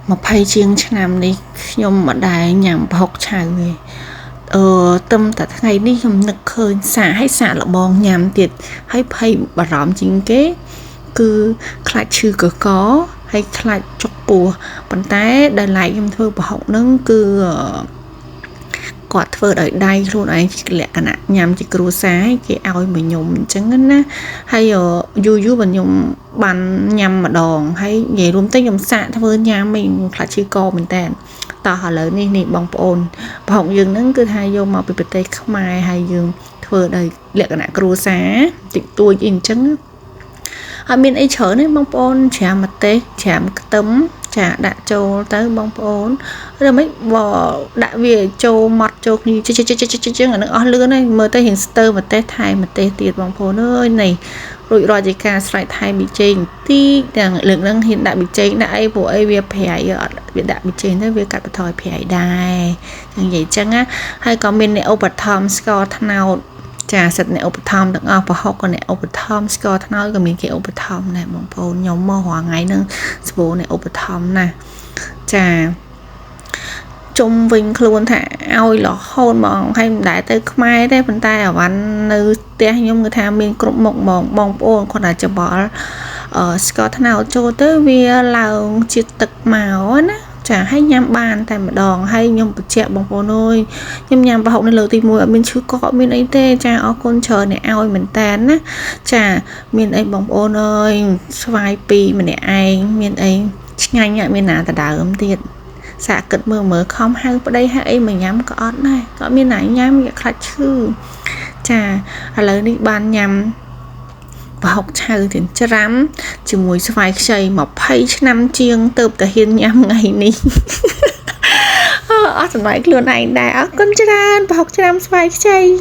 20ជាងឆ្នាំនេះខ្ញុំមិនដែលញ៉ាំប្រហុកឆៅទេអឺទឹមតែថ្ងៃនេះខ្ញុំនឹកឃើញសាកឲ្យសាកល្បងញ៉ាំទៀតហើយភ័យបារម្ភជាងគេគឺខ្លាចឈឺកកហើយខ្លាចចុកពោះប៉ុន្តែដែលឡែកខ្ញុំធ្វើប្រហុកហ្នឹងគឺគាត់ធ្វើដោយដៃខ្លួនឯងជាលក្ខណៈញ៉ាំជាគ្រួសារគេឲ្យមកខ្ញុំអញ្ចឹងណាហើយយូរយូរបើខ្ញុំបានញ៉ាំម្ដងហើយនិយាយរួមទៅខ្ញុំសាកធ្វើញ៉ាំឯងខ្លាចឈឺកមែនតើតោះឥឡូវនេះនេះបងប្អូនប្រហុកយើងហ្នឹងគឺថាយកមកពីប្រទេសខ្មែរហើយយើងធ្វើដោយលក្ខណៈគ្រួសារតិចតួចអីអញ្ចឹងហើយមានអីច្រើនទេបងប្អូនច្រាមម្ទេសច្រាមខ្ទឹមចាដាក់ចូលទៅបងប្អូនឬមិនបើដាក់វាចូលម៉ត់ចូលគ្នាជិជិជិជិជិជិអានឹងអស់លឿនហើយមើលទៅរៀងស្ទើម្ទេសថែម្ទេសទៀតបងប្អូនអើយនេះរួចរាល់ជាការស្រេចថែមប៊ីចេងតិចទាំងលើកហ្នឹងហ៊ានដាក់ប៊ីចេងដាក់អីព្រោះអីវាប្រៃអត់វាដាក់ប៊ីចេងទៅវាកាត់បន្ថយប្រៃដែរចឹងនិយាយចឹងណាហើយក៏មានអ្នកឧបត្ថម្ភស្ករត្នោតចាសិតអ្នកឧបត្ថម្ភទាំងអស់ប្រហុកក៏អ្នកឧបត្ថម្ភស្ករត្នោតក៏មានគេឧបត្ថម្ភដែរបងប្អូនខ្ញុំមករាល់ថ្ងៃហ្នឹងស្បូរអ្នកឧបត្ថម្ភណាចាជុំវិញខ្លួនថាឲ្យរហូតហ្មងហើយមិនដែលទៅខ្មែរទេប៉ុន្តែអាវ៉ាន់នៅផ្ទះខ្ញុំគឺថាមានគ្រប់មុខហ្មងបងប្អូនគាត់ថាច្បល់ស្ករត្នោតចូលទៅវាឡើងជាទឹកមកណាចាហើយញ៉ាំបានតែម្ដងហើយខ្ញុំបញ្ជាក់បងប្អូនអើយខ្ញុំញ៉ាំប្រហុកនៅលើកទី1អត់មានឈឺកអត់មានអីទេចាអរគុណច្រើនអ្នកឲ្យមែនតែនណាចាមានអីបងប្អូនអើយស្វាយពីរម្នាក់ឯងមានអីឆ្ងាញ់អត់មានណាដដើមទៀតសាកគិតមើលមើលខំហៅប្តីហៅអីមកញ៉ាំក៏អត់ដែរក៏អត់មានណាញ៉ាំវាខ្លាចឈឺចាឥឡូវនេះបានញ៉ាំប្រហុកឆៅចិញ្ច្រាំជាមួយស្វាយខ្ចី20ឆ្នាំជាងទៅតែហ៊ានញ៉ាំថ្ងៃនេះអស់សម្រាប់ខ្លួនឯងដែរអរគុណច្រើនប្រហុកច្រាំស្វាយខ្ចី។